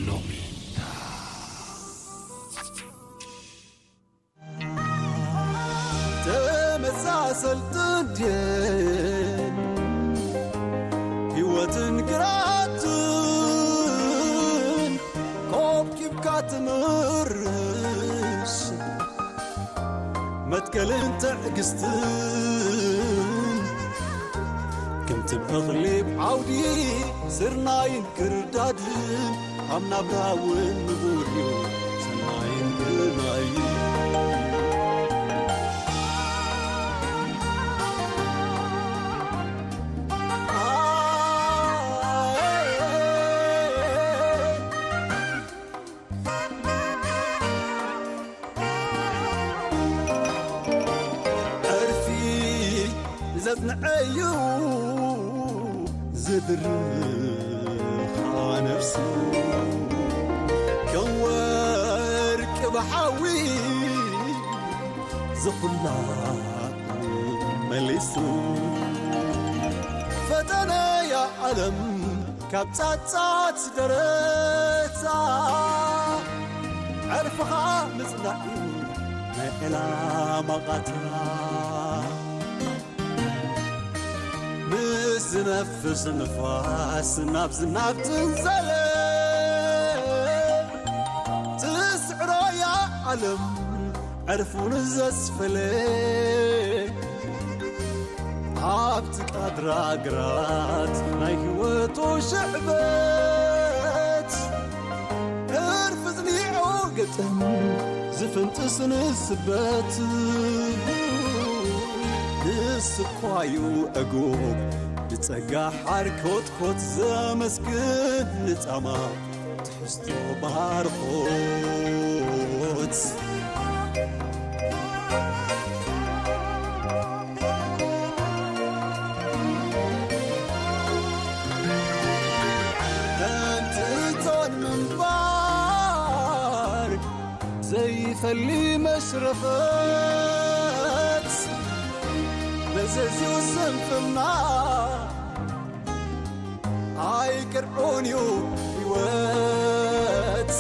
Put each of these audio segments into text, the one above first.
ሎሚታ ተመሳሰልትን ድየን ህይወትን ግራትን ኮብኪብካ ትምርሽ መትከልን ትዕግስትን ከምቲ በቕሊ ዓውዲ ስርናይን ክርዳድን ኣብ ናብራ እውን ንቡር እዩ ሰናይን ግርማይን። ዕርፊ ዘጽንዐዩ ዝድርኻ ነፍሱ ከም ወርቂ ብሓዊ ዝኹላ መሊሱ ፈተነያ ዓለም ካብ ጻጻት ደረታ ዕርፍኻ ምጽናዕ እዩ ናይ ዕላማ ቓታ። ምስ ዝነፍስ ንፋስ ናብ ዝናብ ትንዘለ ትስዕሮያ ዓለም ዕርፉን ዘስፈለ ኣብቲ ቃድራ ግራት ናይ ህይወቱ ሽዕበት ዕርፊ ዝኒዑ ግጥም ዝፍንጥስ ንስበት ንስኳዩ ዕጉብ ብጸጋ ሓር ኮትኮት ዘመስግን ንጻማ ትሕዝቶ ባርኾት። ከምቲ እቶን ምንባር ዘይፈሊ መሽረፈት መዘዝኡ ስንፍና ኣይቅርዑን እዩ ህይወት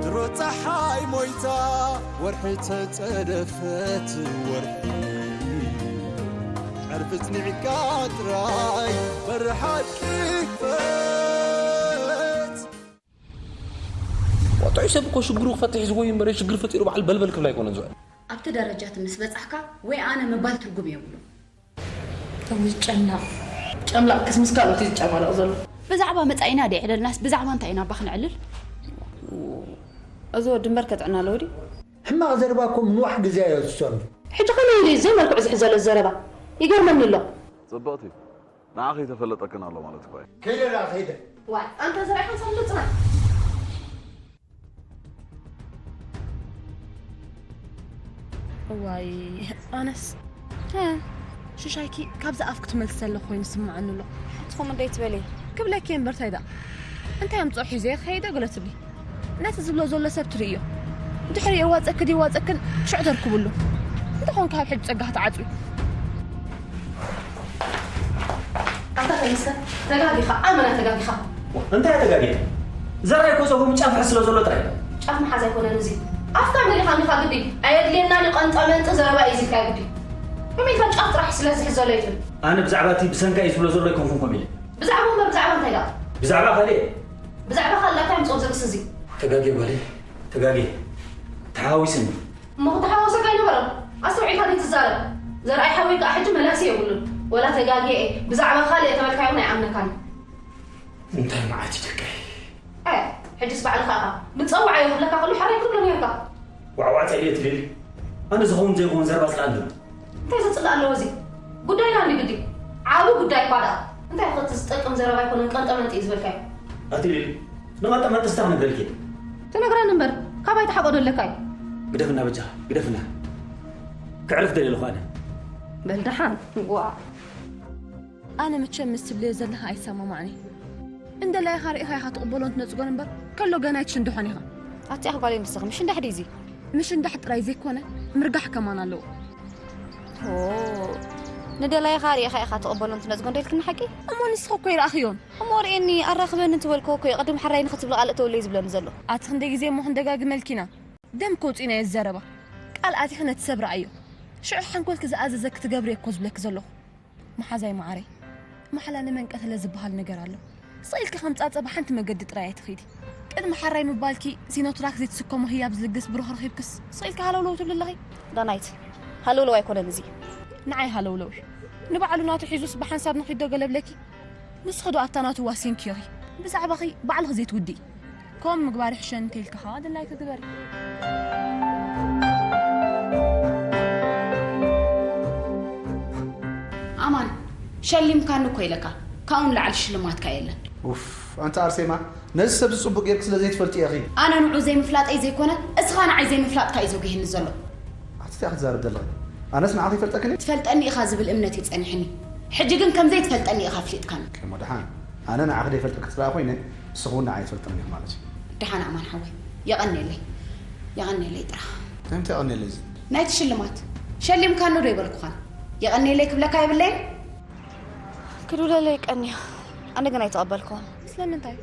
ድሮ ፀሓይ ሞይታ ወርሒ ተፀደፈት ወርሒ ዕርፊ ፅኒዕካ ጥራይ በሪ ሓቂ ክፈት። ጥዑይ ሰብ እኮ ሽግሩ ክፈትሕ ዝጎይ እምበር ሽግር ፈጢሩ በዓል በልበል ክብል ኣይኮነን ዝውዕል። ኣብቲ ደረጃ እቲ ምስ በጻሕካ ወይ ኣነ ምባል ትርጉም የብሉን። ተው ጨምላቕ ጨምላቕ ከስምስ ካልኦት እዩ ዝጨማለቕ ዘሎ። ብዛዕባ መጻኢና ደይዕለልናስ ብዛዕባ እንታይ ኢና እባ ክነዕልል? እዚ ወዲ እምበር ከጥዕና ኣለዎ ድዩ? ሕማቕ ዘረባ እኮ ምንዋሕ ግዜ ኣየውስሶን እዩ። ሕጂ ከመይ ኢሉ እዩ ዘይመልክዑ ዝሕዘሉ ዘረባ? ይገርመኒ ኣሎ። ጽብቕቲ ንዓ ከይተፈለጠክን ኣሎ ማለት እኳ እዩ። ከይደ ደኣ ከይደ። ዋይ ኣንታ ዘርኣኻ ንሳብ ንጽና። እዋይ ኣነስ ሽሻይኪ ካብዚ ኣፍ ክትመልሲ ዘለኹ ኮይኑ ይስምዓኒ ኣሎ። ንስኹም እንዶ ኣይትበሊ። ክብለኪ እየ እምበር ታይ ደኣ እንታይ ኣምፅኦ ሒዘ እየ ክኸይደ ገለ ትብሊ። ነቲ ዝብሎ ዘሎ ሰብ ትርእዮ። ድሕሪኡ የዋፀኪ ድየዋፀክን ሽዑ ተርክብሉ። እንተኾን ካብ ሕጂ ፀጋኺ ተዓፅዊ። ኣታ ተመስገን ተጋጊኻ ኣመና ተጋጊኻ። እንታይ እያ ተጋግየ? ዘራይ እኮ ጸጉሩ ጫፍ ስለ ዘሎ ጥራይ። ጫፍ ምሓዝ ኣይኮነን እዚ ኣፍካ መሊኻኒኻ ግዲ ኣየድልየናን እዩ ቀንጠመንጢ ዘረባ እዩ ኢልካዮ ግዲ ከመይ ኢልካ ጫፍ ጥራሕ ስለ ዝሕዘሎ እዩ ትብል። ኣነ ብዛዕባ እቲ ብሰንካ እዩ ዝብሎ ዘሎ ኣይኮንኩን ከምኡ ኢለ። ብዛዕባኡ እምበር ብዛዕባ እንታይ ደኣ? ብዛዕባ ካልእ እየ። ብዛዕባ ካልእ እንታይ ኣምጽኦ እዚ ርእሲ እዚ? ተጋግየ ጓለይ ተጋግየ ተሓዋዊስኒ። እሞ ክተሓዋወሰካ ኣይነበረን ኣስተውዒልካ ዘይትዛረብ። ዘርኣይ ሓወይ ከኣ ሕጂ መላሲ የብሉን። ወላ ተጋግየ እየ ብዛዕባ ካልእ እየ ተበልካዮ እውን ኣይኣምነካን እየ። እንታይ መዓት እዩ ደቀይ። ኣያ ሕጅስ ባዕልኻ ኢኻ ንጸውዓዮ ክብለካ ከሎ ሕራይ ክትብሎ ኔርካ። ዋዕዋዕ ጸልየ ትልሊ ኣነ ዝኸውን ዘይኸውን ዘረባ ጽላእ ኣለኒ። እንታይ ዘጽልእ ኣለዎ እዚ ጉዳይና እንዲ ግዲ ዓቢ ጉዳይ እኳ ደኣ እንታይ ኸ እቲ ዝጠቅም ዘረባ ኣይኮነን ቀንጠመንጢ እዩ ዝበልካዮ። ኣቲ ሊሊ ንቐንጠመንጢ ስታ ክነግረልኪ እየ። ትነግረኒ እምበር ካባይ ትሓቆዶ ኣለካ እዩ። ግደፍና በጃኻ ግደፍና ከዕርፍ ደልየ ኣለኹ ኣነ። በል ደሓን ዋ። ኣነ መቸም ምስ ትብልዮ ዘለኻ ኣይሰማማዕን እየ። እንደላይኻ ርኢኻ ኢኻ ትቕበሎን ትነጽጎን እምበር ከሎ ገና ኣይትሽንድሖን ኢኻ። ኣቲ ኣኽባለይ ንስኺ ምሽንዳሕ ድዩ እዚ? ምሽንዳሕ ጥራይ ዘይኮነ ምርጋሕ ከማን ኣለዎ። ኦ ንደላይኻ ርኢኻ ኢኻ ትቕበሎ እንትነዝጎ እንደ ኢልክኒ ሓቂ? እሞ ንስኺ እኮ ይረኣኽዮን። እሞ ርእየኒ ኣራኽበኒ እንትበልክዎ እኮ እዩ ቅድም ሕራይ ንኽትብሊ ቃል እተወለይ ዝብለኒ ዘሎ። ኣቲ ክንደይ ግዜ እሞ ክንደጋግመልኪና? ደም ከውፂእና እየ ዝዘረባ። ቃል ኣቲኺ ነቲ ሰብ ረኣዮ። ሽዑ ሓንኮልኪ ዝኣዘዘ ክትገብሪ እኮ ዝብለኪ ዘለኹ። መሓዛይ መዓረይ፣ ማሕላ ንመን ቀተለ ዝበሃል ነገር ኣሎ። ስቕ ኢልኪ ከም ጻጸ ብሓንቲ መገዲ ጥራይ ኣይትኺዲ። ቅድሚ ሓራይ ምባልኪ ሲኖትራክ ዘይትስከሞ ህያብ ዝልግስ ብሩኽ ረኺብክስ ስቕ ኢልኪ ሃለውለው ትብሊ ኣለኺ። ዳናይት፣ ሃለውለው ኣይኮነን እዚ። ንዓይ ሃለውለው እዩ። ንባዕሉ ናቱ ሒዙስ ብሓንሳብ ንኺዶ ገለብለኪ። ንስኺ ዶ ኣታ ናቱ ዋሲንኪ ኢኺ? ብዛዕባኺ ባዕልኺ ዘይትውድኢ። ከምኡ ምግባር ይሕሸኒ እንተ ኢልኪ ኸኣ ድላይኪ ግበሪ። ኣማን፣ ሸሊምካኒ እኮ ኢለካ፣ ካብኡ ንላዕሊ ሽልማትካ የለን። ኡፍ፣ ኣንቲ ኣርሴማ፣ ነዚ ሰብ እዚ ጽቡቕ ጌርኪ ስለ ዘይትፈልጥዮ ኢኺ። ኣነ ንዑ ዘይምፍላጠይ ዘይኮነ፣ እስኻ ንዓይ ዘይምፍላጥካ እዩ ዘጉህየኒ ዘሎ። ኣቲ እንታይ ክትዛረብ ዘለኺ? ኣነስ ንዓኺ ይፈልጠክኒ? ትፈልጠኒ ኢኻ ዝብል እምነት እዩ ጸኒሕኒ። ሕጂ ግን ከም ዘይትፈልጠኒ ኢኻ ኣፍሊጥካኒ። እሞ ደሓን፣ ኣነ ንዓኺ ዘይፈልጠኪ ጥራይ ኮይነ፣ ንስኺ እውን ንዓይ ኣይትፈልጥኒ ኢኺ ማለት እዩ። ደሓን ኣማን ሓወይ፣ የቐንየለይ። የቐንየለይ ጥራሕ። እንታይ የቐንየለይ እዚ? ናይቲ ሽልማት። ሸሊምካኒ ዶ ይበልኩኻን? የቐንየለይ ክብለካ የብለይን? ክድውለለይ ቀንያ። ኣነ ግን ኣይተቐበልኩዎን። ስለምንታይ?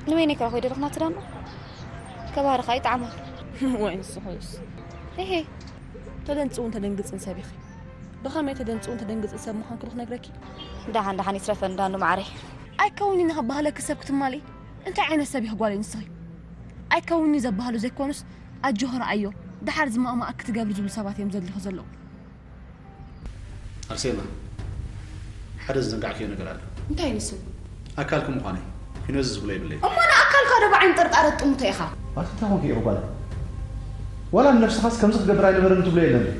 ንበይነይ ክረኽቦ ይደለኹ ናቲ ዳሞ። ከባህርኻ ይጠዓማ። ወይ ንስኹስ? እሄ። ተደንጽውን ተደንግጽን ሰብ ኢኺ። ብኸመይ ተደንጽውን ተደንግጽን ሰብ ምዃንኪ ዶ ክነግረኪ? ደሓን ደሓን ይትረፈን ዳኑ መዓረይ። ኣይከውንኒ ክበሃለኪ ሰብ ክትማሊ? እንታይ ዓይነት ሰብ ኢኺ ጓለይ ንስኺ? ኣይከውንኒ ዘበሃሉ ዘይኮኑስ ኣጆኺ ረኣዮ፣ ደሓር ዝማእማኣኪ ትገብሪ ዝብሉ ሰባት እዮም ዘድልኺ ዘለዉ። ኣርሴማ፣ ሓደ ዝዘንጋዕክዮ ነገር ኣሎ። እንታይ ንሱ? ኣካልኪ ምዃነይ ፊኖዚ ዝብሎ የብለይ። እሞ ንኣካልካ ዶ ብዓይኒ ጥርጣረ ትጥምቶ ኢኻ? ኣቲ እንታይ ኮንኪ ኢኺ ጓለይ? ዋላ ንነብስኻስ ከምዚ ክገብር ኣይነበረን ትብሎ የለን ድዩ?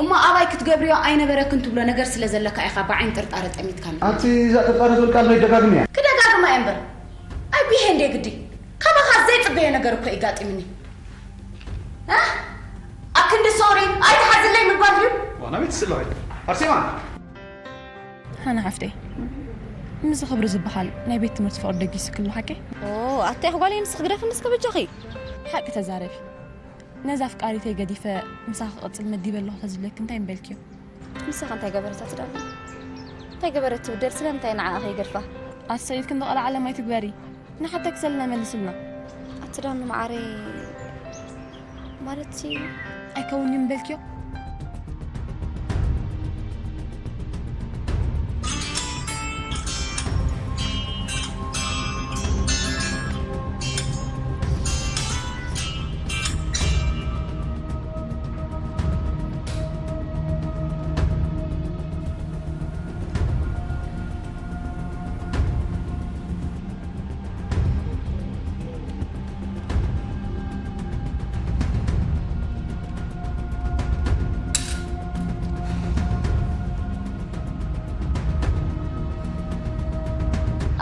እሞ ኣባይ ክትገብርዮ ኣይነበረክን ትብሎ ነገር ስለ ዘለካ ኢኻ ብዓይኒ ጥርጣረ ጠሚትካኒ። ኣቲ እዛ ጥርጣረ ዝብል ቃል መይደጋግምያ። ክደጋግማ እየ እምበር። ኣይ ቢሄ እንደ ግዲ። ካባኻ ዘይጽበዮ ነገር እኮ እዩ ጋጢምኒ። እ? ኣክንዲ ሶሪ ኣይትሓዝለይ ምባል ድዩ? ዋና ቤት ስለኸይ ኣርሴማ። ሃና ሓፍተይ፣ ምስዚ ክብሪ ዝበሃል ናይ ቤት ትምህርቲ ፍቕሪ ደጊስኪ ኣሎ ሓቂ? ኦ፣ ኣታ ኢኺ ጓለይ ንስኺ ግደፍኒ እስከ በጃኺ። ሓቂ ተዛረቢ። ነዛ ኣፍቃሪተይ ገዲፈ ምሳኺ ክቕጽል መዲበ ኣለኹ ተዝብለኪ እንታይ ምበልክዮ? ንሳኸ እንታይ ገበረት ኣቲ ዳኑ? እንታይ ገበረት ትብደል? ስለምንታይ ንዓኣ ከይገድፋ? ኣሰ ኢልኪ እንዶ ቃል ዓለም ኣይትግበሪ። ንሓተኪ ዘለና መልስልና። ኣቲ ዳኑ መዓረይ፣ ማለትሲ ኣይከውንን በልክዮ።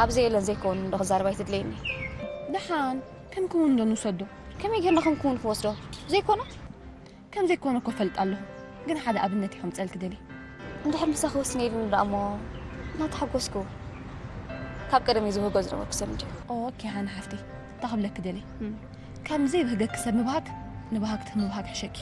ኣብዚ የለን ዘይከውን እንዶ ክዛረብ ኣይትድለየኒ። ደሓን ከም ክውን እንዶ ንውሰዶ። ከመይ ጌርና ከም ክውን ክወስዶ? ዘይኮነ? ከም ዘይኮነ እኮ ፈልጥ ኣለኹ። ግን ሓደ ኣብነት ይኸምፀልክ ደሊ። እንድሕር ምሳኺ ወሲነ ኢሉኒ ደኣ እሞ እናተሓጎስኩ። ካብ ቀደም እዩ ዝብህጎ ዝነበርኩ ሰብ እንድዩ። ኦኬ ሃና ሓፍተይ፣ እንታይ ክብለኪ ደሊ? እም። ካብ ዘይብህገኪ ሰብ ምብሃግ፣ ንብሃግቲ ምብሃግ ሕሸኪ።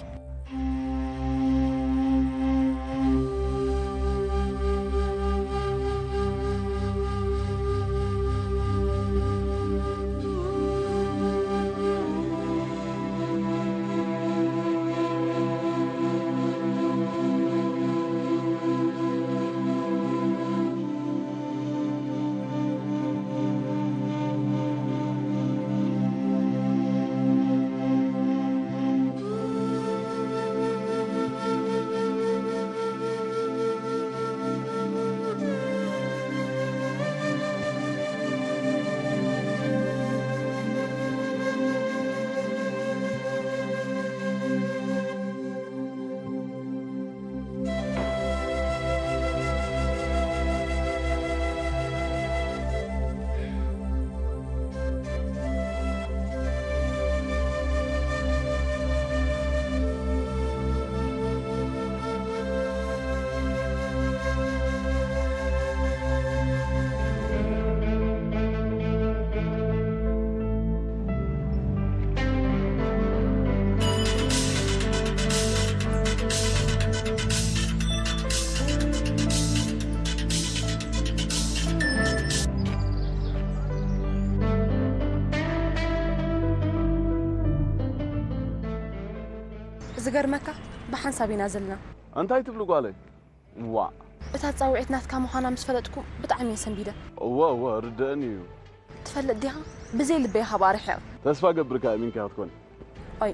ገርመካ ብሓንሳብ ኢና ዘለና። እንታይ ትብሊ ጓለይ? ዋእ። እታ ጻውዒት ናትካ ምዃና ምስ ፈለጥኩ ብጣዕሚ እየ ሰንቢደ። እወ፣ እወ፣ ርድእኒ እዩ። ትፈልጥ ዲኻ? ብዘይ ልበይ ካብ ኣርሒቕ። ተስፋ ገብር ከኣ ኣሚንካ ክትኮኒ። ኦይ፣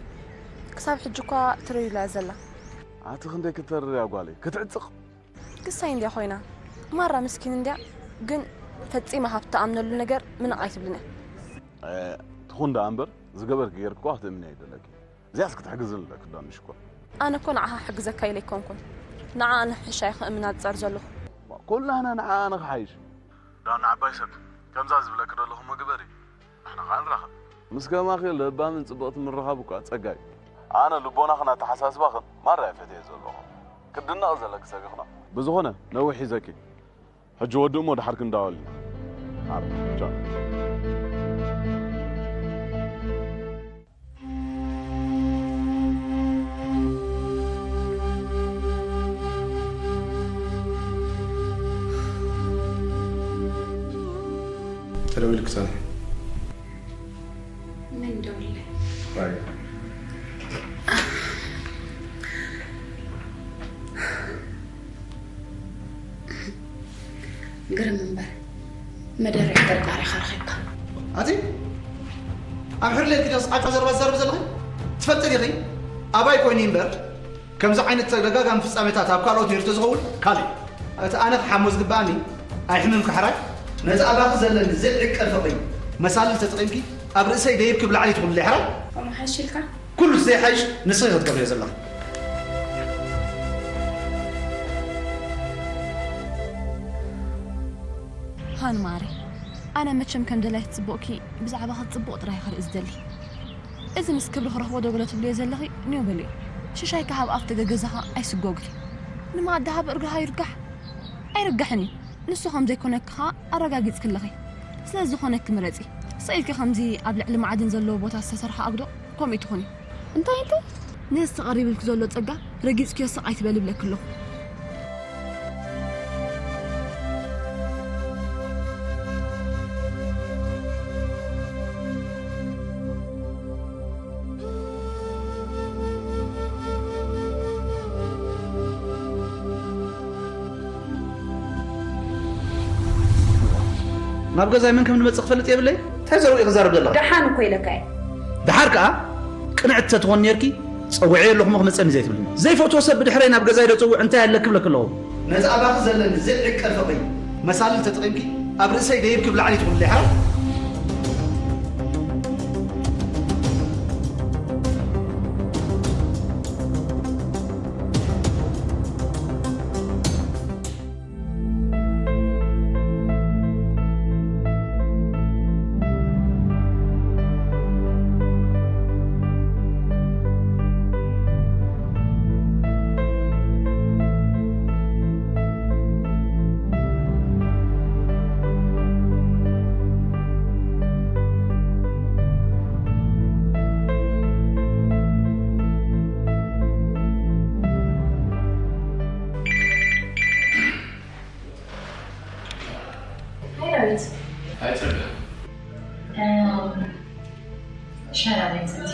ክሳብ ሕጂ እኳ ትረዩላ እያ ዘላ። ኣቲ ክንደይ ክትተርር እያ ጓለይ? ክትዕጽቕ። ክሳይ እንድያ ኮይና። ማራ ምስኪን እንድያ፣ ግን ፈጺማ ካብ ትኣምነሉ ነገር ምንቕ ኣይትብልን እያ። እ፣ ትኹን ደኣ እምበር፣ ዝገበርኪ ጌርኪ እኳ ክትእምኒ ኣይደለኪ። እዚኣስ ክትሕግዝኒ ኣለኪ ዶ ንሽኮር? ኣነ እኮ ንዓኻ ክሕግዘካ ኢለ ኣይኮንኩን። ንዓኣ ንኽሕሻ እየ ክእምና ዝጸር ዘለኹ። ኩላህና ንዓኣ ንኽሓይሽ። ዳን ዓባይ ሰብ፣ ከምዛ ዝብለኪ ዘለኹ እሞ ግበሪ። ንሕና ኸኣ ንራኸብ። ምስ ከማኺ ለባምን ጽብቕቲ ምርኻብ እኳ ጸጋ እዩ። ኣነ ልቦናኽን ኣተሓሳስባኽን ማራ እየ ፈትየ ዘለኹ። ክትድነቒ ዘለኪ ሰብ ኢኽና። ብዝኾነ፣ ነዊሕ ሒዘኪ። ሕጂ ወዲ እሞ ድሓር ክንዳወል ኢና። ኣብ ቻው። ተደዊሉ ክሳነ። መን ደውልለይ? ራይ። ግርም እምበር፣ መደርዒ ጠርጣሪ ኢኻ ረኺብካ። ኣቲ ኣብ ሕር ለይቲ ዲያስ ዓጫ ዘረባ ትዛረቢ ዘለኺ? ትፈልጢ ዲኺ? ኣባይ ኮይኑ እምበር፣ ከምዚ ዓይነት ተደጋጋሚ ፍጻሜታት ኣብ ካልኦት ነይሩ ተዝኸውን ካልእ። እቲ ኣነ ክሓሞ ዝግባኣኒ ኣይሕምም ካሕራይ። ነቲ ኣባኺ ዘለኒ ዘይዕቀል ፍቕሪ መሳልል ተጠቒምኪ ኣብ ርእሰይ ደይብኪ ብላዕሊ ትኹንለይ ሕራይ። ከምኡ ሓይሽ ኢልካ? ኩሉ ዘይሓይሽ ንስኺ ክትገብርዮ ዘለኺ። ሃን ማሪ፣ ኣነ መቸም ከም ደላይ ትጽቡቕኪ ብዛዕባኺ ጽቡቕ ጥራይ ክርኢ ዝደሊ። እዚ ምስ ክብሪ ክረኽቦ ዶ ገለ ትብልዮ ዘለኺ? ኒዮ በልዮ። ሽሻይ ካብ ኣፍ ደገ ገዛኻ ኣይስጎግን። ንማኣዲ ሃብ እርግሃ ይርጋሕ? ኣይርጋሕን እዩ። ንሱ ከም ዘይኮነኪ ኸኣ ኣረጋጊጽኪ ኣለኺ። ስለ ዝኾነኪ ምረጺ። ስቕ ኢልኪ ከምዚ ኣብ ልዕሊ ማዕድን ዘለዎ ቦታ ዝተሰርሐ ኣጉዶ ከምኡ ትኹኒ። እንታይ፣ እንታይ? ነዚ ተቐሪብልኪ ዘሎ ጸጋ ረጊጽክዮ ስቕ ኣይትበሊ ይብለኪ ኣለኹ። ናብ ገዛይ መን ከም ዝመጽእ ክፈልጥ የብለይ። እንታይ ዘረባ ኢኺ ክዛረብ ዘለኻ? ደሓን እኮ ኢለካ እየ። ደሓር ከኣ ቅንዕቲ ተትኾን ኔርኪ፣ ጸዊዐዮ ኣለኹ እሞ ክመጸኒ ዘይትብልኒ። ዘይፈትዎ ሰብ ብድሕረይ ናብ ገዛይ ዶ ጸውዕ እንታይ ኣለኪ ብለኪ ኣለኹ። ነቲ ኣባኺ ዘለኒ ዘይዕቀል ፍቕሪ መሳልል ተጠቒምኪ ኣብ ርእሰይ ደይብኪ ብላዕሊ ትኹንለይ ሓራይ። ሃይ ዳዊት። ሃይ ጸጋ። እም፣ ሻራ ቤት ሰንት።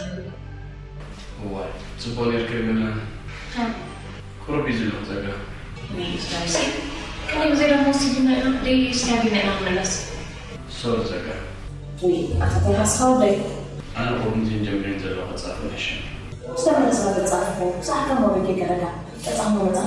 እዋይ፣ ጽቡቕ ኔርካ ይብለና። ሃ። ቁሩብ ቢዚ ኣለኹ ጸጋ። ቢዚ ዳዊት። ከመይ ግዜ ደሞ ሲድና ኢና፣ ደይ ስታዲና ኢና ንመለስ። ሶሪ ጸጋ። ውይ፣ ኣታ ተይሓስኻ ወደይ። ኣነ ቁሩብ ምዚን ጀምሬን ዘለኹ ክጻፍ ምሕሸኒ። ብሰብ መለስና ክጻፍ እኮ፣ ብዛዕካ ሞባይል ከይቀደዳ። መጻ፣ መጻ።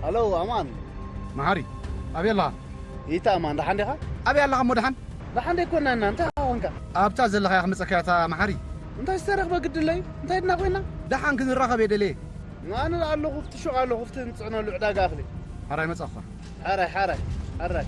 ሃሎ፣ ኣማን። መሓሪ፣ ኣበይ ኣለኻ? ይታ ኣማን፣ ደሓን ዲኻ? ኣበይ ኣለኻ እሞ ደሓን? ደሓን ደይኮና እና፣ እንታይ ኾንካ? ኣብታ ዘለኻያ ክመጸካ እታ መሓሪ። እንታይ ዝተረኽበ ግድለይ? እንታይ ድና ኮይና? ደሓን ክንራኸብ እየ ደልየ። ኣነ ኣለኹ፣ ኣብቲ ሹቕ ኣለኹ፣ ኣብቲ ንጽዕነሉ ዕዳጋ እኽሊ። ሓራይ መጻኹ። ሓራይ፣ ሓራይ፣ ሓራይ።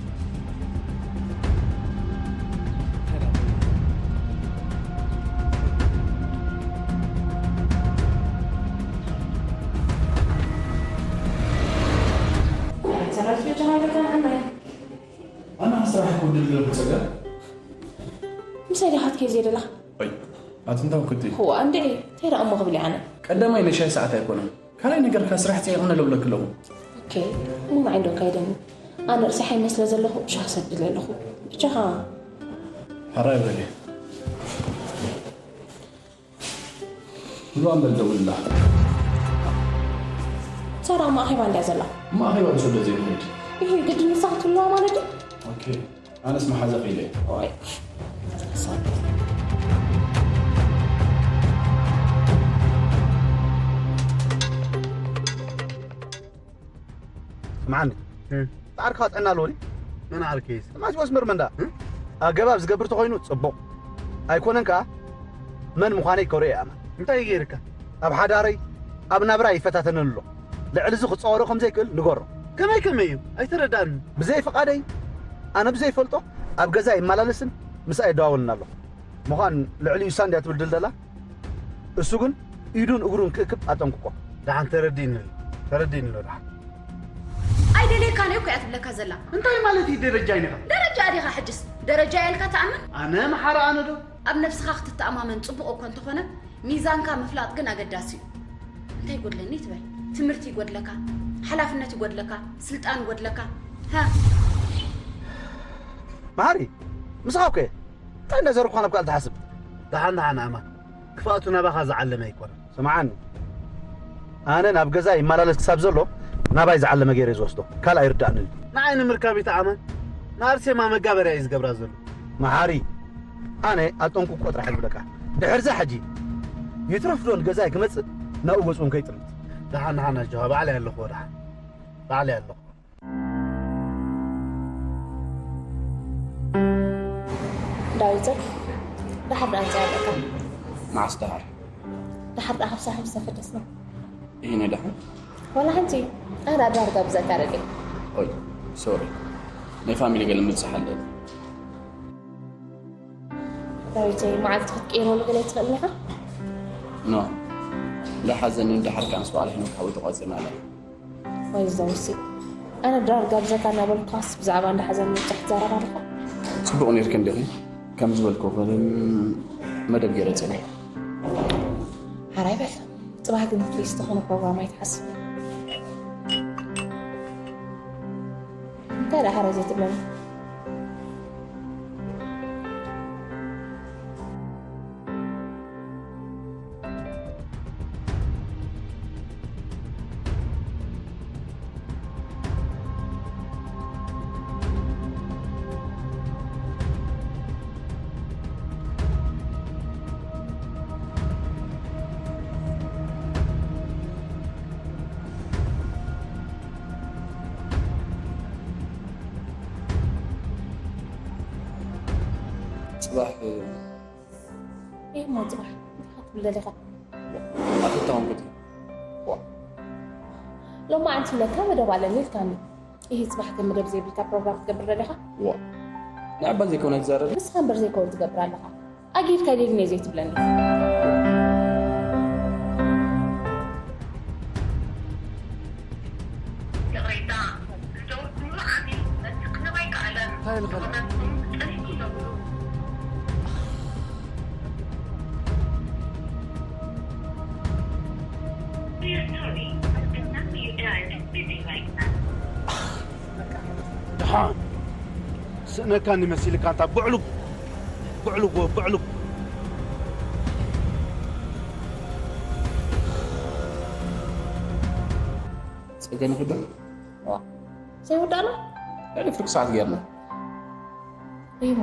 ሰራዊት ጀናበታ ኣናይ ሰዲኻት ከይ ዘይ ደለኻ? ወይ ኣቲ እንታይ ኩቲ ዋ እንዴ ተይራ እሞ ክብል ኣነ። ቀዳማይ ናይ ሻይ ሰዓት ኣይኮነን። ካልኣይ ነገር ካብ ስራሕ ጸይቕነ ለብለክ ኣለኹ። ኦኬ እሞ ንዓይ ዶ ካይደኒ? ኣነ ርሳሐ ይመስለ ዘለኹ ሻህ ሰድለ ኣለኹ። ብቻኻ ሕራይ በሊ። ብሎ ኣንበል ደውልላ። ሰራ ማኺባ እንዳ ዘላ ማኺባ ንሰዶ ዘይንኸይድ። ይሄ ግድ ንሳት ትለዋ ማለት ነው። ኦኬ ኣነስ መሓዘ ኺለ። ወይ ስምዓኒ ጻዕርካ ጥዕና ኣለዎ ድዩ? መን ዓርኪ? ማች መስመር መንዳ ኣገባብ ዝገብር ተኾይኑ ጽቡቕ ኣይኮነን ከኣ መን ምዃነይ ከርእዮ እየ ኣማን። እንታይ ገይርካ? ኣብ ሓዳረይ ኣብ ናብራ ይፈታተነኒ ኣሎ። ልዕሊ እዚ ክጻወሮ ከም ዘይክእል ንገሮ። ከመይ ከመይ እዩ? ኣይተረዳእን። ብዘይ ፍቓደይ ኣነ ብዘይፈልጦ ኣብ ገዛ ይመላለስን ምስኣ ይደዋወልን ኣሎ። ምዃን ልዕሊ ዩሳ እንድያ ትብል ድልደላ እሱ ግን ኢዱን እግሩን ክእክብ ኣጠንቅቆ። ደሓን ተረዲእኒ ተረዲእኒ ኣሎ ደሓን። ኣይደልየካን እየ እኮ እያ ትብለካ ዘላ። እንታይ ማለት እዩ ደረጃ ይነኻ? ደረጃ ዲኻ ሕጅስ? ደረጃ ኢልካ ትኣምን? ኣነ መሓሪ ኣነ ዶ? ኣብ ነብስኻ ክትተኣማመን ጽቡቕ እኮ እንተኾነ ሚዛንካ ምፍላጥ ግን ኣገዳሲ እዩ። እንታይ ይጎድለኒ ትበል? ትምህርቲ ይጎድለካ፣ ሓላፍነት ይጎድለካ፣ ስልጣን ይጎድለካ። ሃ መሓሪ ምሳኻ እኮ እየ። እንታይ እንዳዘረብኳ ናብ ካልእ ትሓስብ? ደሓን ደሓን ኣማን። ክፍኣቱ ናባኻ ዝዓለመ ኣይኮነን። ስምዓኒ ኣነ ናብ ገዛ ይመላለስ ክሳብ ዘሎ ናባይ ዝዓለመ ገይረ ዝወስዶ ካልእ ኣይርዳእንን። ንዓይ ንምርካብ ይተኣመን ንኣርሴማ መጋበርያ እዩ ዝገብራ ዘሎ። መሓሪ ኣነ ኣጠንቁቆ ጥራሕ ዝብለካ ድሕርዛ ሕጂ ይትረፍዶ ንገዛይ ክመፅእ ናብኡ ገፅውን ከይጥምት። ደሓን ደሓን ኣጆኻ ባዕለይ ኣለኹ ደሓን ባዕለይ ኣለኹ። ዳዊተይ፣ ደሓር ደኣ እንታይ ኣለካ? መዓስ ደሓር? ደሓር ደኣ ካብ ሳሕብ ዝተፈደስና። ይሄ ደሓር? ዋላ ሓንቲ ኣነ ኣዳር ጋብዘካ ረዲ። ኦይ ሶሪ፣ ናይ ፋሚሊ ገለ ምብጻሕ ኣለኒ። ዳዊተይ፣ መዓልቲ ክትቀይረሉ ገለ ትኽእል ኢኻ? ኖ፣ እንዳ ሓዘን እንዳ ሓርቃን ስዋዕላ ሒኖ ካብ ተቋጺርና ኣለና። ወይ ዘውሲ ኣነ ድራር ጋብዘካ እናበልኩ ካስ ብዛዕባ እንዳ ሓዘን ምብጻሕ ትዛረብ ኣለኻ። ጽቡቕ ኔርክ እንዲኺ ከም ዝበልኩ ግን መደብ ገይረ ጽነ። ሓራይ በል ጽባሕ ግን ፕሊስ ዝኾነ ፕሮግራም ኣይትሓስብ። እንታይ ደኣ ሓራይ ዘይትብለኒ? ጽባሕ እሞ ጽባሕ እንታይ ክትብል ደሊኻ? ኣፍታውን ክትብል ሎማዓንቲ ለካ መደብ ኣለኒ ኢልካኒ። ይህ ጽባሕ ግን መደብ ዘይብልካ ፕሮግራም ትገብር ደሊኻ? ዋ ንዕባ ዘይኮነ ትዛረብ። ንስኻ እምበር ዘይከውን ትገብር ኣለኻ። ኣጊድካ ዴልኔ ዘይትብለኒ። ደሓን ስእነካኒ መሲልካ ኣንታ ብዕሉግ ብዕሉግ ብዕሉግ ጸገም ይኽእል ዘይወዳእና ኤሌክትሪክ ሰዓት ገይርና ይሞ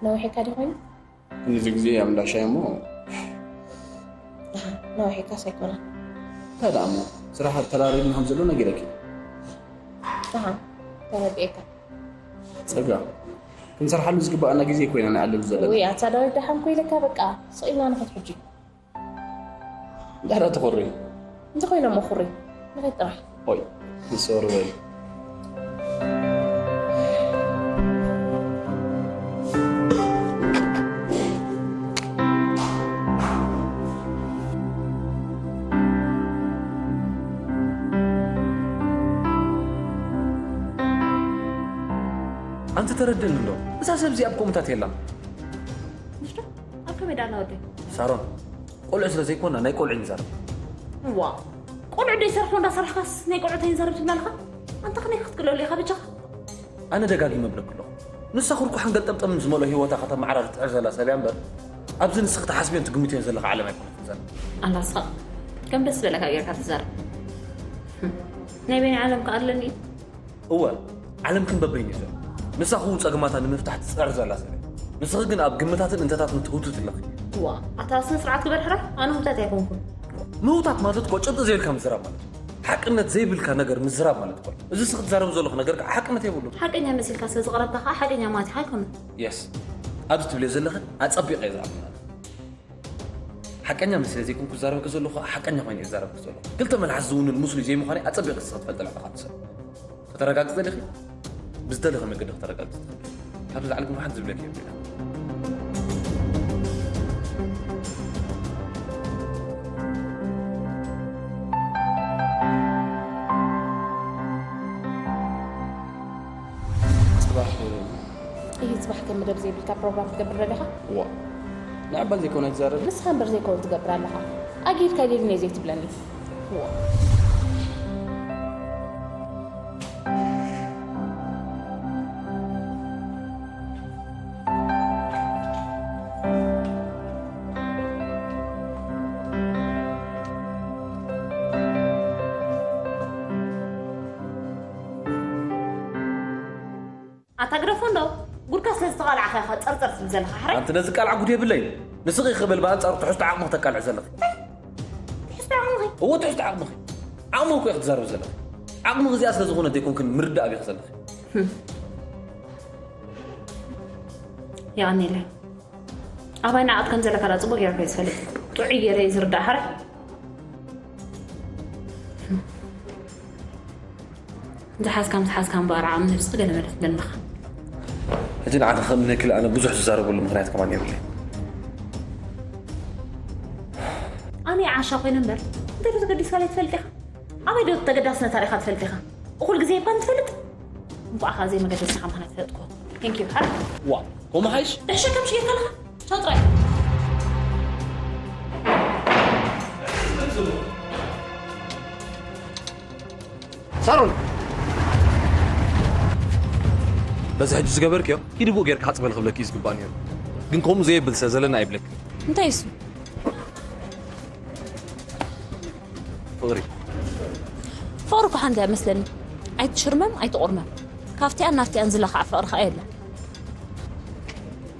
ነዊሕካ ዲ ኮይኑ ክንዚ ግዜ ኣብ እንዳ ሻሂ እሞ ደሓን ነዊሕካስ ኣይኮነን። እንታይ ደኣ እሞ ስራሕ ተራሪብና ከም ዘሎ ነጊረኪ። ደሓን ተረዲኤካ። ጸጋ ክንሰርሓሉ ዝግባኣና ግዜ ኮይና ንዕልሉ ዘለና። ውይ ኣታ ዳዊት ደሓን ኮይልካ በቃ ስቕ ኢልና ንኸድ ሕጂ። እንድሕር ትኹሪ። እንተኾይኖም እኹሪ ንኸይድ ጥራሕ። ኦይ ሶሪ በሊ። ኣንቲ ተረድእኒ እንዶ እዛ ሰብ እዚኣ ኣብ ኮምታት የላን። ሽቶ ኣብ ከመይ ዳና ወደይ? ሳሮን፣ ቆልዑ ስለ ዘይኮና ናይ ቆልዑ ንዛረብ። ዋ፣ ቆልዑ ደይ ሰርሑ እንዳሰራሕካስ ናይ ቆልዑ ተይንዛረብ ትብላ ኣለኻ? ኣንታ ከመይ ክትቅለሉ ኢኻ በጃኻ? ኣነ ደጋጊመ እብለኪ ኣለኹ፣ ንሳ ኩርኩሓን ገልጠምጠምን ዝመልኦ ህይወታ ከተመዓራሪ ትጥዕር ዘላ ሰብ እያ እምበር፣ ኣብዚ ንስኺ ትሓስብዮን ትግምትዮን ዘለኻ ዓለም ኣይኮነትን ዘላ። ኣንታ ስኻ ከም ደስ ዝበለካ ጌርካ ትዛረብ። ናይ በይነይ ዓለም ከኣ ኣለኒ። እወ፣ ዓለም ክንበበይን እዩ ዘሎ። ንሳ ክውን ጸገማታ ንምፍታሕ ትጽዕር ዘላ ሰብ እያ። ንስኺ ግን ኣብ ግምታትን እንተታትን ትህውትት ኣለኺ። ዋ፣ ኣታ ስነ ስርዓት ግበር ሕራይ፣ ኣነ ህውታት ኣይኮንኩን። ምህውታት ማለት እኮ ጭብጢ ዘይብልካ ምዝራብ ማለት እዩ። ሓቅነት ዘይብልካ ነገር ምዝራብ ማለት እኮ እዩ። እዚ ንስኺ ትዛረቢ ዘለኹ ነገር ከዓ ሓቅነት የብሉን። ሓቀኛ መሲልካ ስለ ዝቐረብካ ከዓ ሓቀኛ ማለት ኣይኮነን። የስ፣ ኣብዚ ትብልዮ ዘለኺ ኣጸቢቐ እየ ዝኣምን። ሓቀኛ መሲለ ዘይኮንኩ ዝዛረበኪ ዘለኹ ከዓ ሓቀኛ ኮይነ እየ ዝዛረበኪ ዘለኹ። ክልተ መልሓስ ዝውንን ምስሉይ ዘይምዃነይ ኣጸቢቕኪ ንስኺ ትፈልጢ ኣለኺ። ካብ ሰብ ከተረጋግጺ ደሊኺ? ብዝደለኺ መገዲ ከተረጋግጺ ትኽእሊ። ካብዚ ላዕሊ ግን ሓንቲ ዝብለኪ የብለይን። ጽባሕ እዩ። ጽባሕ ከም መደብ ዘይብልካ ፕሮግራም ክትገብር ደሊኻ? ዋ፣ ንዕባል ዘይኮነ ትዛረብ። ንስኻ እምበር ዘይኮነ ትገብር ኣለኻ። ኣጊድካ ሊልኔ ዘይትብለኒ። ዋ። ኣታ ግደፎ እንዶ፣ ጉድካ ስለ ዝተቓላዕካ ኢኻ ጸርጸር ትብል ዘለኻ፣ ሕራይ? ኣንቲ ነዚ ቃልዓ ጉድ የብለይን። ንስኺ ኢኺ በል ብኣንጻሩ ትሕዝቶ ዓቕሚ ክተቃልዒ ዘለኺ። ትሕዝቶ ዓቕምኺ? እወ፣ ትሕዝቶ ዓቕምኺ። ዓቕምኺ እኮ ኢኺ ትዛረቢ ዘለኺ። ዓቕምኺ እዚኣ ስለ ዝኾነት ዘይኮንክን ምርዳእ ኣቢኺ ዘለኺ። የቐንየለይ። ኣባይ ንዓቕት ከም ዘለካ ዳ ጽቡቕ ገይረ እየ ዝፈልጥ። ጥዑይ ገይረ እየ ዝርዳእ፣ ሕራይ? ዝሓዝካ ምስ ሓዝካ እምበኣር ዓቕሚ ነብስኺ ገለ መለ ትብለኒ ኣለኻ። ሕጂ ንዓኺ ከምነኪ ኢለ ኣነ ብዙሕ ዝዛረበሉ ምኽንያት ከማን የብለይን። ኣነ እየ ዓሻ ኮይነ እምበር፣ እንታይ ዶ ተገዲስካለይ ትፈልጥ ኢኻ? ኣበይ ዶ ተገዳስነታ ርኢኻ ትፈልጥ ኢኻ? እኹል ግዜ ሂብካኒ ትፈልጥ? እንቋዕ ከኣ ዘይመገደስካ ምዃና ተፈለጥኩ። Thank you፣ ሓር። ዋ፣ ከምኡ ሓይሽ? ሕሸ ከም ሽየር ከለኻ? ቻው ጥራይ። ሳሮን፣ በዚ ሕጂ ዝገበርክዮ፣ ኪዲ ብኡ ጌርካ ሓጽበል ክብለኪ እዩ ዝግባእ ነይሩ። ግን ከምኡ ዘየብል ስለ ዘለና ኣይብለክን። እንታይ እሱ? ፍቕሪ። ፍቕሪ እኮ ሓንቲ ኣይመስለኒ። ኣይትሽርመም፣ ኣይትቑርመም። ካብቲኣን ናብቲኣን ዝለኻዕ ፍቕሪ ኸኣ የለን።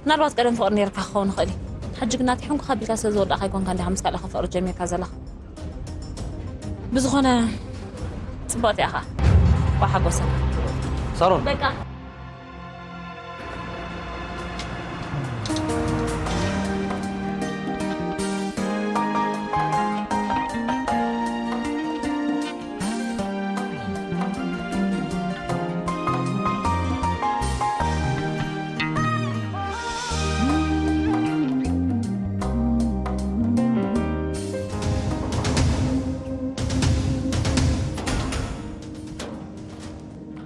ምናልባት ቀደም ፍቕሪ ነይርካ ክኸውን ይኽእል እዩ። ሕጂ ግን ናተይ ሕንኩ ከቢልካ ስለ ዝወዳእካ ኣይኮንካን ዲኻ ምስ ካልእ ፍቕሪ ጀሚርካ ዘለኻ። ብዝኾነ፣ ጽብቕቲ ኢኻ። እንኳዕ ሓጎሰካ። ሳሮን። በቃ።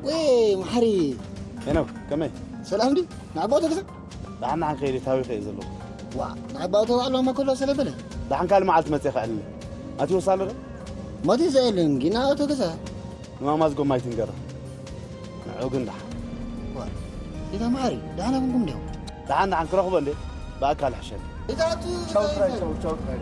ወይ መሓሪ። ሄኖክ፣ ከመይ? ሰላም ድዩ? ንዓባኡ ተገዛ? ደሓን ደሓን ከይደ፣ ታዊ ከየ ዘለኹ። ዋ፣ ንዓባኡ ተባዕሎ መኮሎ ሰለ በለ። ደሓን ካልእ መዓልቲ መጽየ ከዕልል። ኣትወስ ኣሎ ዶ? ሞት ዘየልን፣ ግን ንዓባኡ ተገዛ። ንማማ ዝጎማ ኣይትንገራ። ንዑ ግን ደሓን። ዋ፣ ጌታ መሓሪ፣ ደሓን ኣይኮንኩም ዲኹም? ደሓን ደሓን ክረኽቦ እንዴ? ብኣካል ሕሸኒ። ጌታ ኣቱ ቻው፣ ጥራይ ቻው፣ ቻው፣ ጥራይ።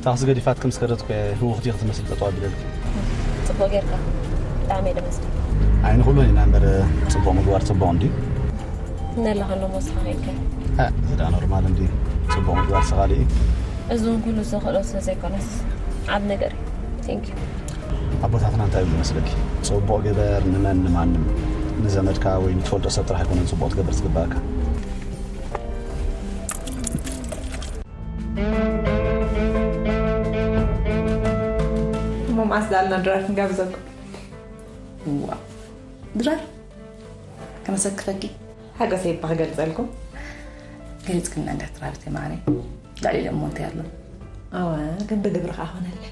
ታክሲ ገዲፋት ከም ዝኸደት እኮ ህውኽ ዲኺ ትመስል ጠጠው ኣቢለልኪ። ጽቡቕ ጌርካ። ብጣዕሚ እየ ደመስግን። ኣይ ንኹሉ ኢና እምበር ጽቡቕ ምግባር ጽቡቕ እንድዩ። ነለኻ እንዶ መወስኻ ከይድካ። እ፣ እዚ ደኣ ኖርማል እንድዩ። ጽቡቕ ምግባር ስኻሊ እዩ። እዚ እውን ኩሉ ዘኽእሎ ስለ ዘይኮነስ ዓብ ነገር እዩ። Thank you። ኣቦታትና እንታይ ይብሉ መስለኪ? ጽቡቕ ግበር ንመን ንማንም፣ ንዘመድካ ወይ ንትፈልጦ ሰብ ጥራሕ ኣይኮነን ጽቡቕ ክትገብር ዝግባእካ። እሞ መዓስ ደኣልና ድራር ክንጋብዘኩም? ዋ ድራር ከመሰክፈኪ ሓጎሰይ እባ ክገልጸልኩም። ገሊጽክልና እንዳ ትራብት ማዕረ ልዕሊ ኢለ እሞ እንታይ ኣሎ? ኣወ ግን ብግብሪ ከዓ ኾነለይ።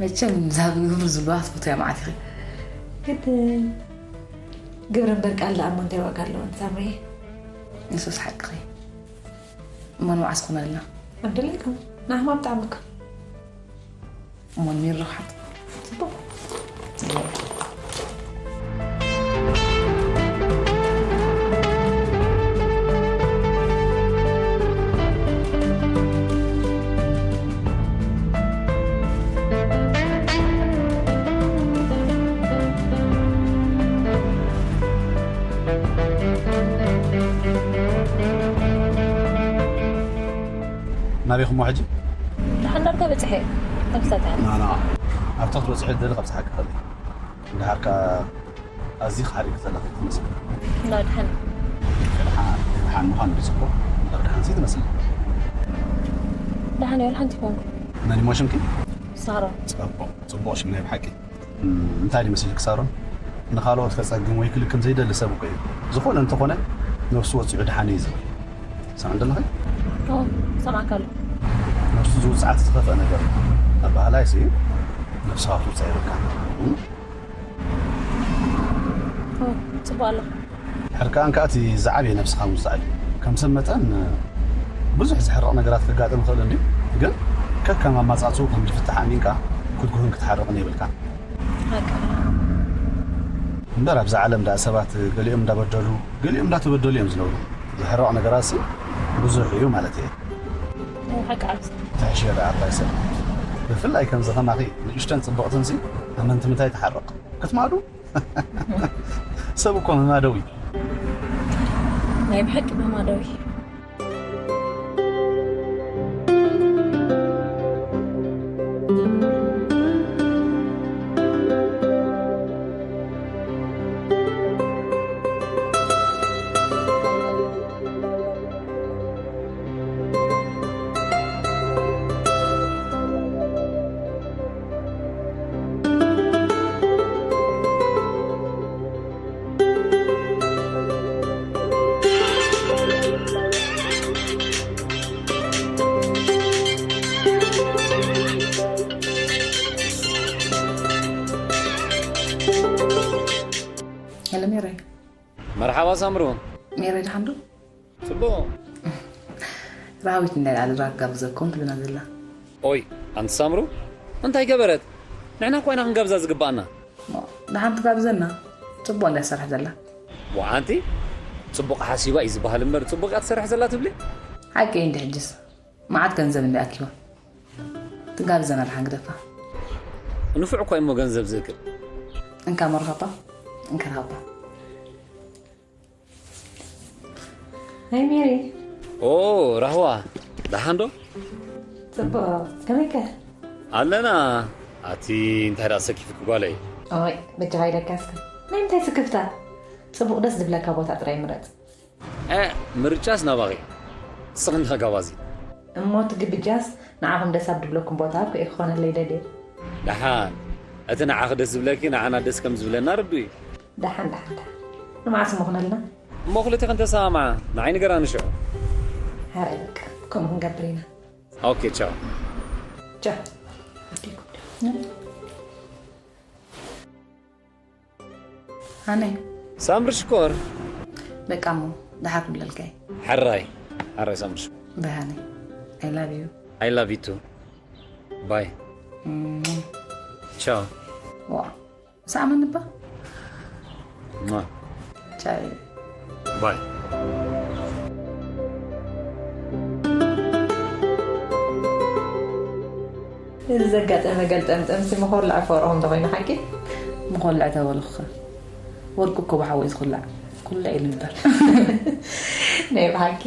መቸም ዛብ ንግብሪ ዝብልዋ ትፈትያ መዓት ኢኺ። ግድን ግብሪ እምበር ቃል ደኣ እሞ እንታይ ዋጋ ኣለዎ ሳምሪ? ንሱስ ሓቅኺ። እሞ ንመዓስ ኮነልና? ኣብ ደለይኩም ንዓኹም ኣብ ጣዕምኩም። እሞ ንሚርርሓት ጽቡቕ። ናበይኹሞ ሕጂ? ደሓን ዳርጋ በፅሐ። ከምሳታ ናና ኣብታ ክትበፅሒ ደሊ ካብ ፀሓቂ ከለ እንዳሃርካ ኣዝዩ ሓሪቅ ዘለካ ትመስል። እና ደሓን ደሓን ምዃን ብፅቡቅ እምበር ደሓን ሲ ትመስል። ደሓን እየ ሓንቲ ኮንኩ። መን ይሞ ሽምኪ? ሳሮን። ፅቡቅ ፅቡቅ ሽም ናይ ብሓቂ። እንታይ ይመስልክ ሳሮን? ንኻልኦት ከጸግም ወይ ክልክም ዘይደሊ ሰብ እኮ እዩ። ዝኾነ እንተኾነ ነብሱ ወጺዑ ደሓን እዩ ዝብል። ሰምዕ ደለኺ? ኦ ሰማዕካ ኣሎ። ነብሱ ዝውጽዓት ዝኸፍአ ነገር ኣባህላይ ሲ ነብስኻ ክትውጻእ ይብልካ። ኦ ጽቡቕ ኣለኻ። ሕርቃን ከኣ እቲ ዝዓበየ ነብስኻ ምውጻእ እዩ። ከም ሰብ መጠን ብዙሕ ዝሕረቕ ነገራት ከጋጥም ይኽእል እንድዩ፣ ግን ከከም ኣማጻጽኡ ከም ዝፍታሕ ኣሚንካ ክትጉህን ክትሓርቕን የብልካን። ሓቂ። እምበር ኣብዛ ዓለም ደኣ ሰባት ገሊኦም እንዳበደሉ ገሊኦም እንዳተበደሉ እዮም ዝነብሩ። ዝሕረቕ ነገራትሲ ብዙሕ እዩ ማለት እየ። ሓቂ ዓብሲ። ትሕሽ ደኣ ኣባይ ሰብ ብፍላይ ከምዚ ከማኺ ንእሽተን ጽብቕትንሲ ኣመንቲ ምንታይ ትሓርቕ ክትማዱ ሰብ እኮ መማደዊ ናይ ብሓቂ መማደዊ። ሄሎ ሜሮይ። መርሓባ ሳምሩ። ሜሮይ ደሓን ዶ? ጽቡቕ። ራዊት እንዳ ኣልራ ጋብዘኩም ትብልና ዘላ። ኦይ ኣንቲ ሳምሩ እንታይ ገበረት? ንሕና እኮ ኢና ክንጋብዛ ዝግባኣና። ደሓን ትጋብዘና። ጽቡቕ እንዳ ትሰርሕ ዘላ። ዋ ኣንቲ ጽቡቕ ሓሲባ እዩ ዝበሃል እምበር ጽቡቕ እያ ትሰርሕ ዘላ ትብሊ? ሓቂ እንዲ ሕጅስ መዓት ገንዘብ እንዲ ኣኪባ ትጋብዘና ደሓን ግደፋ። ንፉዕ እኮ እሞ ገንዘብ ዝእክል። እንካ መርሃባ እንካ ረሃባ። ሃይ ሜሪ። ኦ ራህዋ ደሓን ዶ? ጽቡቕ ከመይከ? ኣለና። ኣቲ እንታይ ደኣ ሰኪፍኪ ጓለይ? ኦይ በጃኻ ኢለካ እስከ። ናይ ምንታይ ስክፍታ? ጽቡቕ ደስ ዝብለካ ቦታ ጥራይ ምረጽ። እ ምርጫስ ናባኺ። ንስኺ እንዲኺ ጋባዚ። እሞ እቲ ግብጃስ ንዓኹም ደስ ኣብ ድብለኩም ቦታ ኣብ ክኾነለይ ደልየ። ደሓን እቲ ንዓኺ ደስ ዝብለኪ ንዓና ደስ ከም ዝብለና ርዱእ እዩ። ደሓን ደሓን ደሓን። ንመዓስ እሞ ክነልና? እሞ ክልቴኽን ተሰማምዓ ንዓይ ንገራኒ ሽዑ። ሕራይ በቃ ከምኡ ክንገብር ኢና። ኦኬ ቻው። ቻው። ሃነይ ሳምሪ ሽኮር። በቃ እሞ ደሓር ክብለልካ እየ። ሕራይ ሕራይ ሳምሪ ሽኮር። ባይ ሃነይ I love you። I love you too። ባይ። ቻው። ዋ ሳዕመኒ እባ። ማ። ቻው። ባይ። እዚ ዘጋጠመ ገልጠምጠምሲ ምኾልዕ ፈርዖም ዶ ኮይኑ ሓቂ? ምኾልዕ ተበልኹኸ ወርቂ እኮ ብሓዊ እዩ ዝኹላዕ። ኩልዕ ኢሉ እምበር። ናይ ብሓቂ።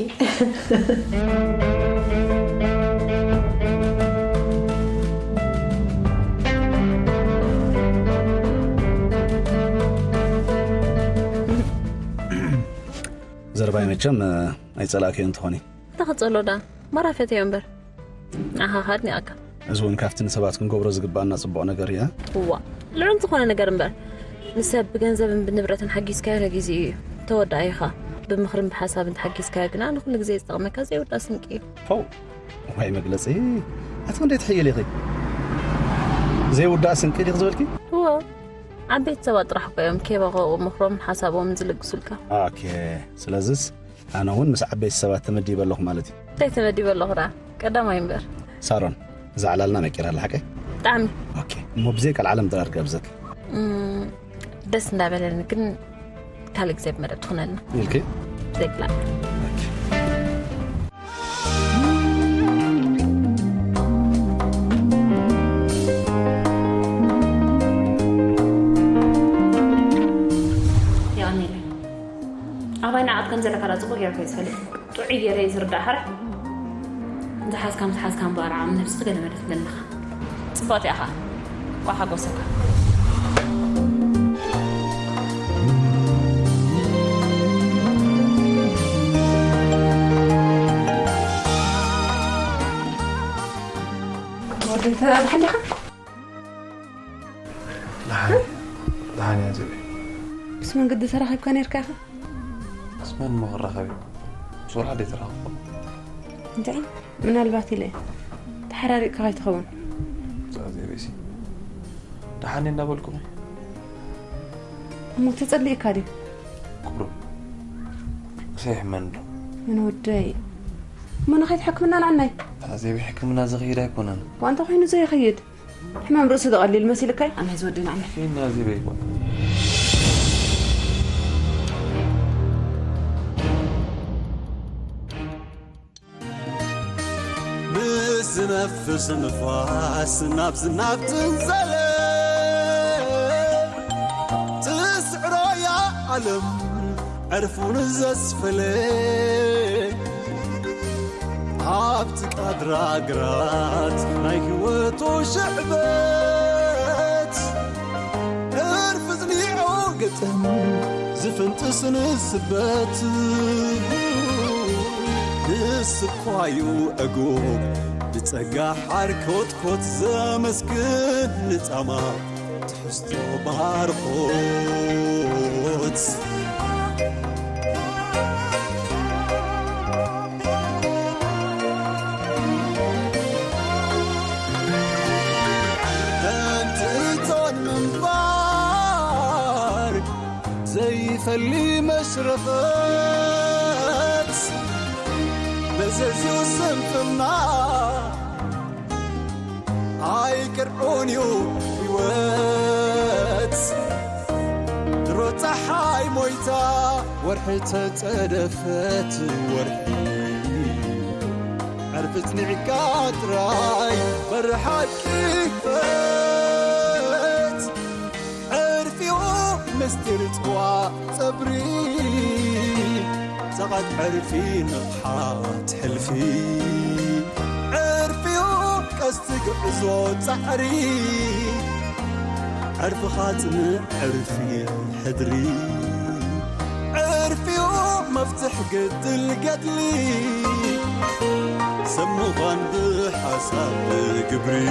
መቸም ኣይጸላእክዮ እንትኾኒ። እንታይ ክጸሎ ዳ? ማራ ፈትዮ እምበር። ንዓኻ ከኣ ኣድኒቐካ። እዚ እውን ካብቲ ንሰባት ክንገብሮ ዝግባኣና ጽቡቕ ነገር እዩ። እዋ፣ ልዑል ዝኾነ ነገር እምበር። ንሰብ ብገንዘብን ብንብረትን ሓጊዝካዮ ንግዜ እዩ። ተወዳኢኻ። ብምኽርን ብሓሳብን ተሓጊዝካዮ ግና ንኹሉ ግዜ ዝጠቕመካ ዘይውዳእ ስንቂ እዩ። ፎው! ዋይ መግለጺ! ኣቲ ክንደይ ትሕይል ኢኺ? ዘይውዳእ ስንቂ ዲኺ ዝበልኪ? እዎ። ዓበይቲ ሰባት ጥራሕ እኮ እዮም ኬባኸኡ ምኽሮምን ሓሳቦምን ዝልግሱልካ። ኦኬ። ስለዝስ ኣነ እውን ምስ ዓበይቲ ሰባት ተመዲበ ኣለኹ ማለት እዩ። እንታይ ተመዲበ ኣለኹ ደኣ? ቀዳማይ እምበር። ሳሮን፣ እዛ ዕላልና መቂራ ኣላ ሓቀይ? ብጣዕሚ። ኦኬ። እሞ ብዘይ ቀልዓለም ድራር ክጋብዘኪ። እም፣ ደስ እንዳበለኒ ግን ካልእ ግዜ ብመደብ ትኹነልና። ኢልኪ? ብዘይ ቀልዓለም። ኦኬ። የቐንየለይ። ኣባይ ንዓት ከም ዘለካ ዳ ጽቡቕ ጌርካ እዩ ዝፈልጥ። ጥዑይ ጌረ እዩ ዝርዳእ ሓራ። ዝሓዝካ ምስ ሓዝካ እምበኣር ዓቕሚ ነብስኺ ገለ መለ ትብለኒ ኢኻ። ጽብቕቲ ኢኻ። እንቋዕ ሓጎሰካ። ወደይ ተራብሓ እንዲኻ? ደሓን፣ ደሓን እያ ዝብል። ምስ መንገዲ ተራኺብካ ነይርካ ኢኻ? ምስ መን እሞ ክራኸብ እየ? ምስ ወላደይ ተራኸብኩ። እንታይ? ምናልባት ኢለ። ተሓራሪቕካ ከይትኸውን። እዛ ዘይርእሲ። ደሓን እየ እናበልኩኺ። እሞ ተጸሊእካ ድዩ? ቁሩብ። ርእሰይ ይሕመኒ ኣሎ። ምን ወደይ? እሞ ንኸይድ ሕክምና ኣልዓናይ? እዛ ዘይብ ሕክምና ዝኸይድ ኣይኮነን። ዋንታ ኮይኑ ዘይኸይድ? ሕማም ርእሲ ዶ ቀሊል መሲልካ እዩ? ኣነ ዝወደና ኣነ። ፊና እዚ በይዋ። ብዝነፍስ ንፋስ ናብ ዝናብ ትንዘለ፣ ትስዕሮ እያ ዓለም ዕርፉን ዘስፈለ። ኣብቲ ቃድራ ግራት ናይ ህይወቱ ሽዕበት፣ ዕርፊ ጽኒዑ ግጥም ዝፍንጥስ ንስበት። ንስኳዩ ዕጉብ ብጸጋ ሓር ኮትኮት ዘመስግን ንጻማ ትሕዝቶ ባርኾት። ከምቲ እቶን ምንባር ዘይፈሊ መሽረፈት፣ መዘዝኡ ስንፍና ኣይቅርዑን እዩ ህይወት። ድሮ ጸሓይ ሞይታ ወርሒ ተጸደፈት፣ ወርሒ ዕርፊ ጽኒዕካ ጥራይ በሪ ሓቂ ክፈት። ዕርፊኡ ምስጢር ጽዋ ጸብሪ፣ ጸቐት ዕርፊ ንቕሓት ሕልፊ። ዕርፊኡ ቀስቲ ጉዕዞ ጻዕሪ፣ ዕርፍኻ ጽንዕ ዕርፊ ሕድሪ። ዕርፊኡ መፍትሕ ገድል ገድሊ፣ ሰብ ምዃን ብሓሳብ ግብሪ።